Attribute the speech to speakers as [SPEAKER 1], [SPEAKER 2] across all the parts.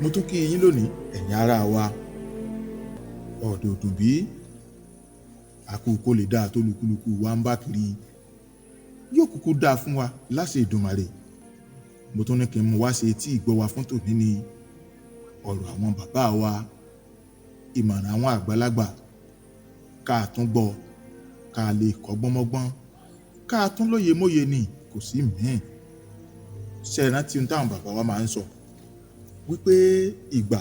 [SPEAKER 1] Mo tún kí yín lónìí, ẹ̀yin ará wa. Ọ̀dọ̀ òdùn bí àkókò lè dáa tó lukúlukú wa ń bá kiri, yóò kúkú dáa fún wa láṣẹ Èdùmàrè. Mo tún ní kí n mú wá ṣe etí ìgbọ́ wa fún tòní ni ọ̀rọ̀ àwọn bàbá wa, ìmọ̀ràn àwọn àgbàlagbà, ká a tún gbọ́, ká a lè kọ́gbọ́n mọ́gbọ́n, ká a tún lóye móye ni, kò sí mìíràn. Ṣe é rántí ohun táwọn bàbá wa máa ń sọ wípé ìgbà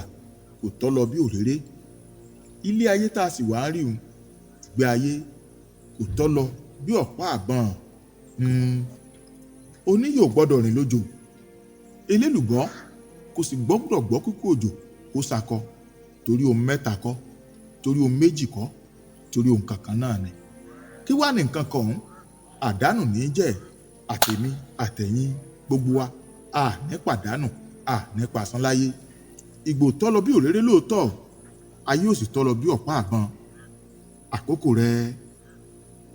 [SPEAKER 1] kò tọ́ lọ bí òréré, ilé ayé tá a sì wá ń rí òun, ìgbé ayé kò tọ́ lọ bí ọ̀pá àgbọ̀n. Oníyò gbọ́dọ̀ rìn lójò, elélùbọ́ kò sì gbọ́dọ̀ gbọ́ kíkú òjò kó sakọ, torí ohun mẹ́ta kọ́, torí ohun méjì kọ́, torí ohun kankan náà ni. Kí wàá ní nǹkan kan ọ̀hún? Àdánù ní í jẹ́. Àtèmi àtẹ̀yìn gbogbo wa, a ní pàdánù, a ní pasán láyé. Ìgbò tọ́ lọ bí òréré lóòótọ́, ayé ò sì tọ́ lọ bí ọ̀pá àgbọn. Àkókò rẹ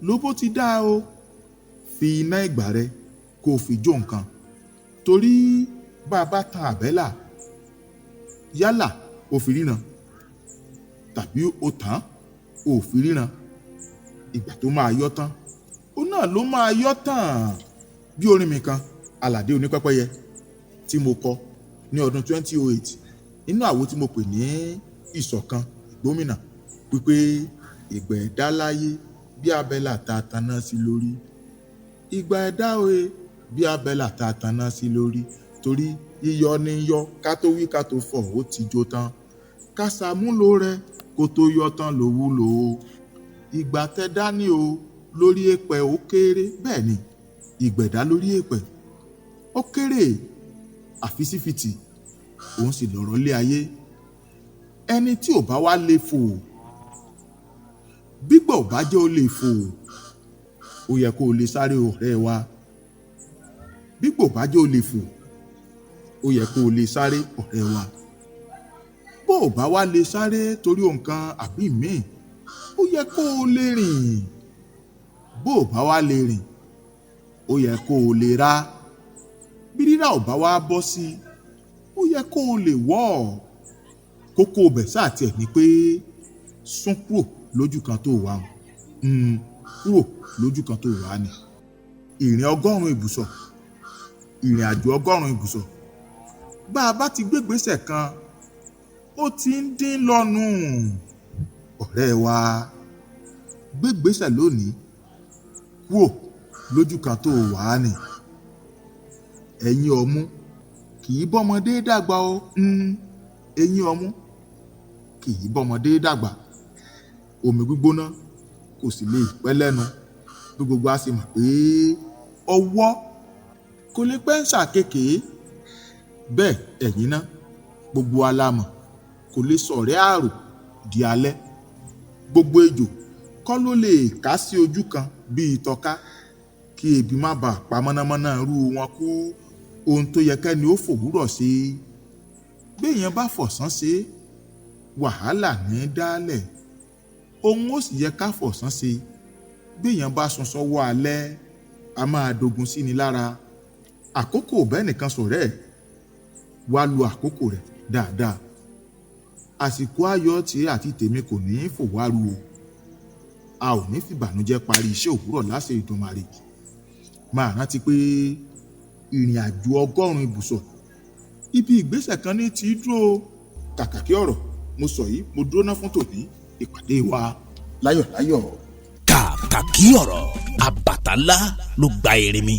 [SPEAKER 1] ló bó ti dá o, fi iná ìgbà rẹ kó o fi jó nǹkan, torí bá a bá tan àbẹ́là, yálà o fi ríran tàbí o tàn o fi ríran, ìgbà tó máa yọ tán, ó náà ló máa yọ tán. Bí orin mi kan, Àlàdé Onípẹ́pẹ́yẹ, tí mo kọ ní ọdún 2008 nínú àwo tí mo pè ní Ìṣọ̀kan Ìgbómìnà, wípé ìgbà ẹ̀dá láyé bí abẹ́là tá a taná sí lórí, ìgbà ẹ̀dá òye bí abẹ́là tá a taná sí lórí, torí yíyọ ní yọ, ká tó wí ká tó fọ̀ ó ti jó tán, ká ṣàmúlò rẹ̀ kó tó yọ tán ló wúlò o. Ìgbà tẹ dání o lórí èpẹ̀ ó kéré, bẹ́ẹ̀ ni ìgbẹ̀dá lórí èpẹ̀ ó kéré, àfisífìtì òun sì lọ̀rọ̀ lé ayé. Ẹni tí ò bá wá lè fò, gbígbọ́ ò bá jẹ́ ó lè fò, ó yẹ kó o lè sáré, ọ̀rẹ́ wa. Gbígbọ́ ò bá jẹ́ ó lè fò, ó yẹ kó o lè sáré, ọ̀rẹ́ wa. Bó ò bá wá lè sáré torí nǹkan àbí míì, ó yẹ kó o lè rìn. Bó ò bá wá lè rìn, ó yẹ kó o lè rá. Bí rírà ò bá wá bọ́ sí i, ó yẹ kó o lè wọ̀ ọ́. Kókó ọbẹ̀ sáà tiẹ̀ ni pé sún kúrò lójú kan tó wà ó, kúrò lójú kan tó wà ni. Ìrìn 100 ibùsọ̀, ìrìn àjò 100 ibùsọ̀, bá a bá ti gbégbèsè kan, ó ti ń dín lọ́nù. Ọ̀rẹ́ wa, gbégbèsè lónìí, kúrò lójú kan tó wà ni. Ẹ̀yin ọmú kì í bọ́mọdé dàgbà o. Ẹ̀yin ọmú kì í bọ́mọdé dàgbà. Omi gbígbóná kò sì lè pẹ́ lẹ́nu, bí gbogbo a sì mọ̀ pé ọwọ́ kò lè pẹ́ ń ṣàkekèé. Bẹ́ẹ̀ ẹ̀yin náà, gbogbo wa la mọ̀, kò lè sọ̀rẹ́ àrò di alẹ́. Gbogbo ejò kọ́ ló lè ká sí ojú kan bíi tọ́ka, kí ebi má bàa pa mọ̀nàmọ́ná rú wọn kú. Ohun tó yẹ kẹ́ni ó fòwúrọ̀ ṣe, béèyàn bá fọ̀sán ṣe, wàhálà ní í dálẹ̀. Ohun ó sì yẹ ká fọ̀sán ṣe, béèyàn bá sun sọ́wọ́ alẹ́, a máa dogun sí ni lára. Àkókò bẹ́ẹ̀ nìkan sọ̀rẹ́ ẹ̀, wá lu àkókò rẹ̀ dáadáa. Àsìkò ayọ̀ tí àti tèmi kò ní í fòwáru o. A ò ní fìbànújẹ́ parí iṣẹ́ òwúrọ̀ láṣẹ Èdùmàrè. Máa rántí pé ìrìn àjò 100 ibùsọ̀, ibi ìgbésẹ̀ kan ní ti dúró. Kàkà kí ọ̀rọ̀ mo sọ yìí, mo dúró ná fún tòní. Ìpàdé wa láyọ̀láyọ̀.
[SPEAKER 2] Kàkà kí ọ̀rọ̀ àbàtà ńlá ló gba èrè mi.